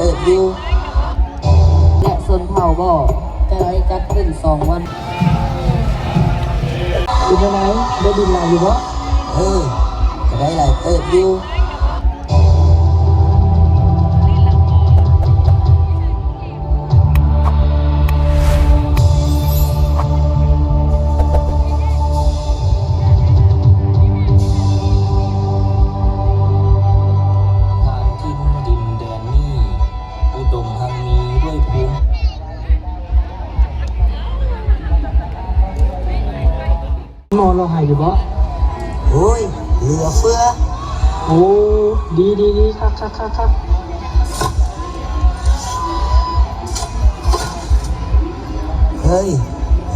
ເຕີບຢູ່ ແລະ ຊົນເຜົ່າບໍ່ ຈະໄດ້ຈັດຂຶ້ນສອງວັນ. ເປັນຈັ່ງໃດ ໄດ້ດິນຫຼາຍຢູ່ບໍ່? ເອີ ກໍໄດ້ຫຼາຍເຕີບຢູ່. ຖານຖິ່ນດິນແດນນີ້ ອຸດົມຮັ່ງມີດ້ວຍພູມ ໝໍລາວໃຫ້ຢູ່ບໍ່? ໂອ້ຍ ເຫຼືອເຟືອ. ໂອ້ ດີ ດີ ດີ ຄັກ ຄັກ ຄັກ ຄັກ. ເຮີ້ຍ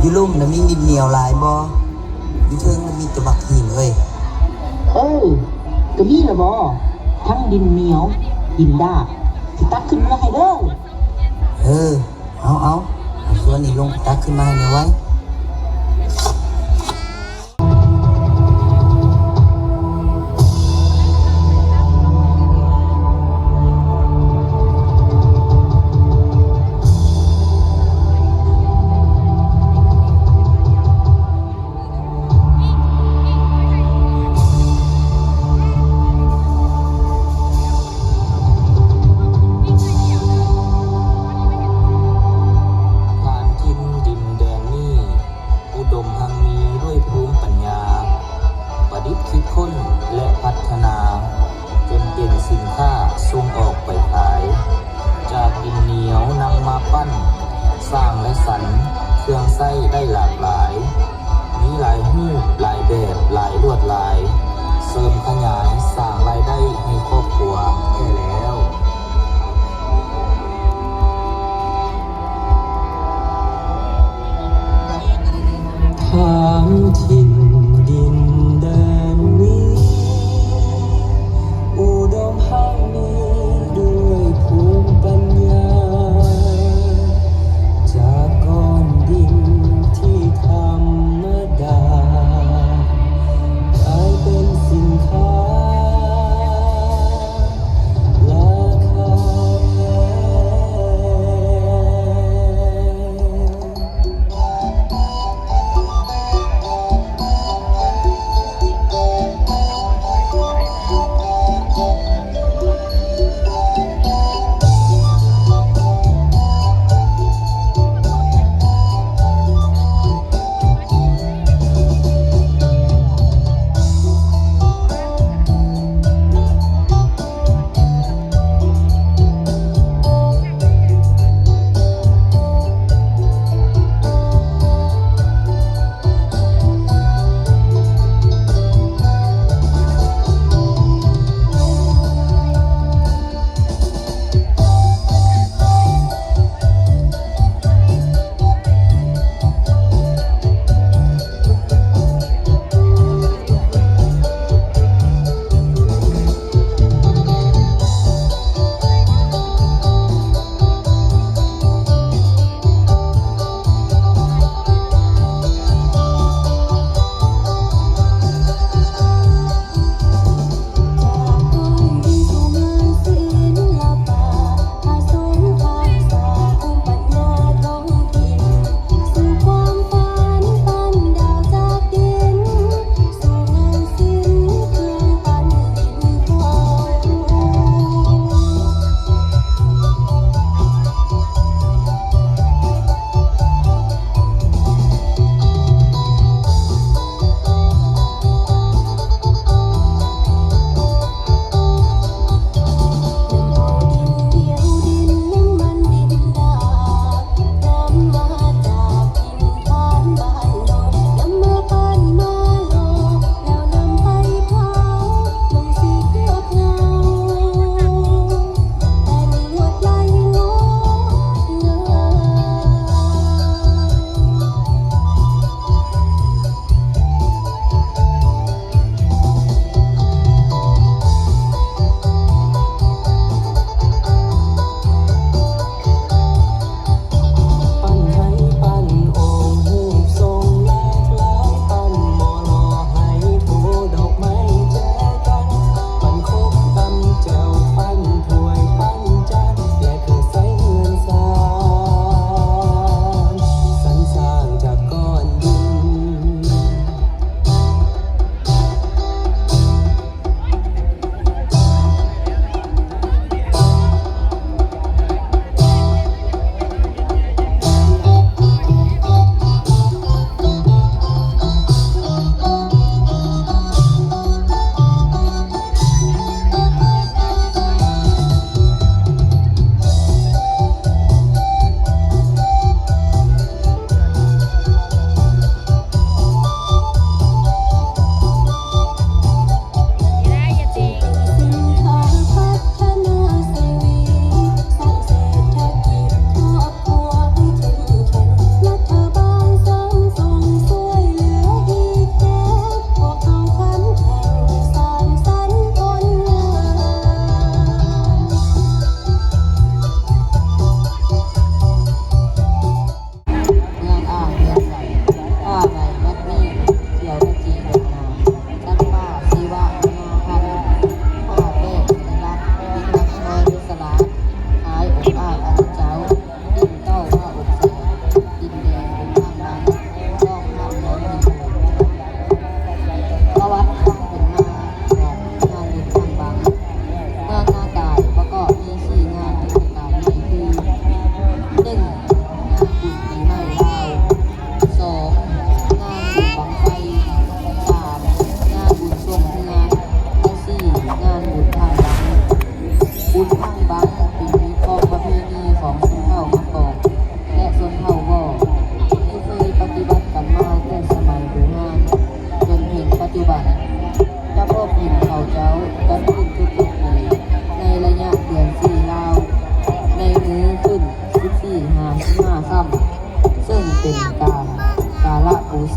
ຢູ່ລຸ່ມນະມີດິນໜຽວຫຼາຍບໍ່? ຢູ່ເທິງນະມີແຕ່ບັກຫີນເອີຍ. ເອີ ກະມີລະບໍ? ທັງດິນໜຽວ ຫີນດາກ ຊິຕັກຂຶ້ນເມືອໃຫ້ເດີ. ເອີ ເອົາ ເອົາ ເອົາສ່ວນນີ້ລົງ ຕັກຂຶ້ນມາໃຫ້ແດ່ໄວ. ຖານຖິ່ນດິນແດນນີ້ ອຸດົມຮັ່ງມີດ້ວຍພູມປັນຍາ ປະດິດຄິດຄົ້ນ ແລະ ພັດທະນາ ຈົນເປັນສິນຄ້າສົ່ງອອກໄປຂາຍ. ຈາກດິນໜຽວນຳມາປັ້ນ ສ້າງ ແລະ ສັນເຄື່ອງໃຊ້ໄດ້ຫຼາກຫຼາຍ, ມີຫຼາຍຮູບ, ຫຼາຍແບບ, ຫຼາຍລວດລາຍ, ເສີມຂະຫຍາຍສ້າງລາຍໄດ້ໃຫ້ຄອບຄົວແທ້ແລ້ວ. ຖາມຖິ່ນດິນແດນນີ້ ອຸດົມຮັ່ງມີດ້ວຍພູມປັນຍາ ຈາກກ້ອນດິນທີ່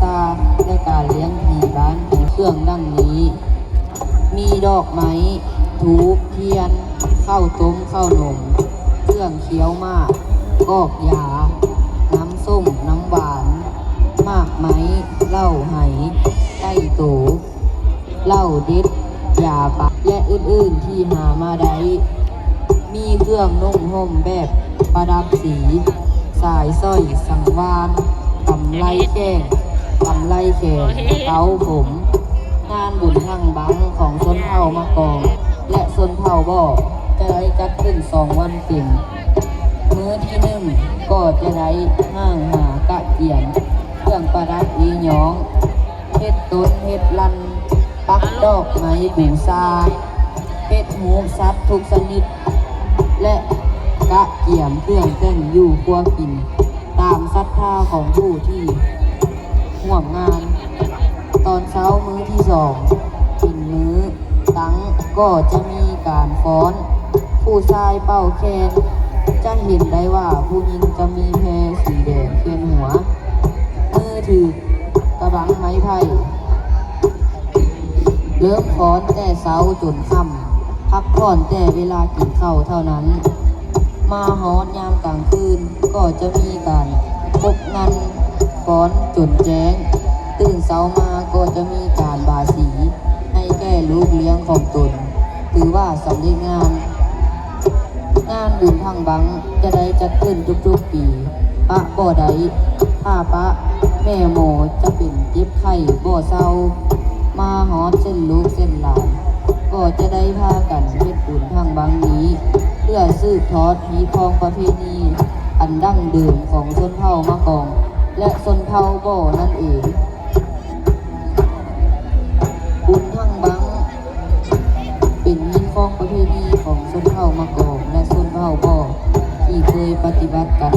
ຊາ ແລະ ການລ້ຽງຜີບ້ານຜີເຄື່ອງດັ່ງນີ້ ມີດອກໄມ້, ທູບ, ທຽນ, ເຂົ້າຕົ້ມ, ເຂົ້າໜົມ, ເຄື່ອງຄຽວໝາກ, ກອກຢາ, ນ້ຳສົ້ມ, ນ້ຳຫວານ, ໝາກໄມ້, ເຫຼົ້າໄຮ, ໄກ່ໂຕ, ເຫຼົ້າເດັດ, ຢາປາ ແລະ ອື່ນໆທີ່ຫາມາໄດ້. ມີເຄື່ອງນຸ່ງຫົ່ມແບບປະດັບສີ, ສາຍສ້ອຍ, ສັງຫວ່ານ, ກຳໄລແຂນ, ກຳໄລແຂນ, ເຕົ້າຜົມ. ງານບຸນທັງບັງຂອງຊົນເຜົ່າມະກອງ ແລະ ຊົນເຜົ່າບໍ່ ຈະໄດ້ຈັດຂຶ້ນສອງວັນເຕັມ. ມື້ທີໜຶ່ງກໍຈະໄດ້ຮ່າງຫາກະກຽມເຄື່ອງປະດັບອີ່ຫຍອງ, ເຮັດຕົ້ນເຮັດລັນ, ປັກດອກໄມ້ບູຊາ, ເຮັດຮູບສັດທຸກຊະນິດ ແລະ ກະກຽມເຄື່ອງແຕ່ງຢູ່ຄົວກິນ ຕາມສັດທາຂອງຜູ້ທີ່ຮ່ວມງານ. ຕອນເຊົ້າມື້ທີສອງ ເປັນມື້ຕັ້ງ ກໍຈະມີການຟ້ອນ, ຜູ້ຊາຍເປົ່າແຄນ. ຈະເຫັນໄດ້ວ່າຜູ້ຍິງຈະມີແພສີແດງຂຽນຫົວ, ມືຖືກ ກະບັງໄມ້ໄຜ່. ເລີ່ມຟ້ອນແຕ່ເຊົ້າຈົນຄ່ຳ, ພັກຜ່ອນແຕ່ເວລາກິນເຂົ້າເທົ່ານັ້ນ. ມາຮອດຍາມກາງຄືນກໍຈະມີການຄົບງັນຟ້ອນຈົນແຈ້ງ. ຕື່ນເຊົ້າມາກໍຈະມີການບາສີໃຫ້ແກ່ລູກລ້ຽງຂອງຕົນ, ຖືວ່າສຳເລັດງານ. ງານບຸນທັງບັງຈະໄດ້ຈັດຂຶ້ນທຸກໆປີ, ປະບໍ່ໄດ້. ຖ້າປະ, ແມ່ໝໍຈະເປັນເຈັບໄຂ້ບໍ່ເຊົາ. ມາຮອດເຊັ່ນລູກເຊັ່ນຫຼານ ກໍຈະໄດ້ພາກັນເຮັດບຸນທັງບັງນີ້ ເພື່ອສືບທອດຮີດຄອງປະເພນີອັນດັ້ງເດີມຂອງຊົນເຜົ່າມະກອງ ແລະ ຊົນເຜົ່າບໍ່ນັ້ນເອງ. ບຸນທັງບັງ ເປັນຮີດຄອງປະເພນີຂອງຊົນເຜົ່າມະກອງ ແລະ ຊົນເຜົ່າບໍ່ ທີ່ເຄີຍປະຕິບັດກັນ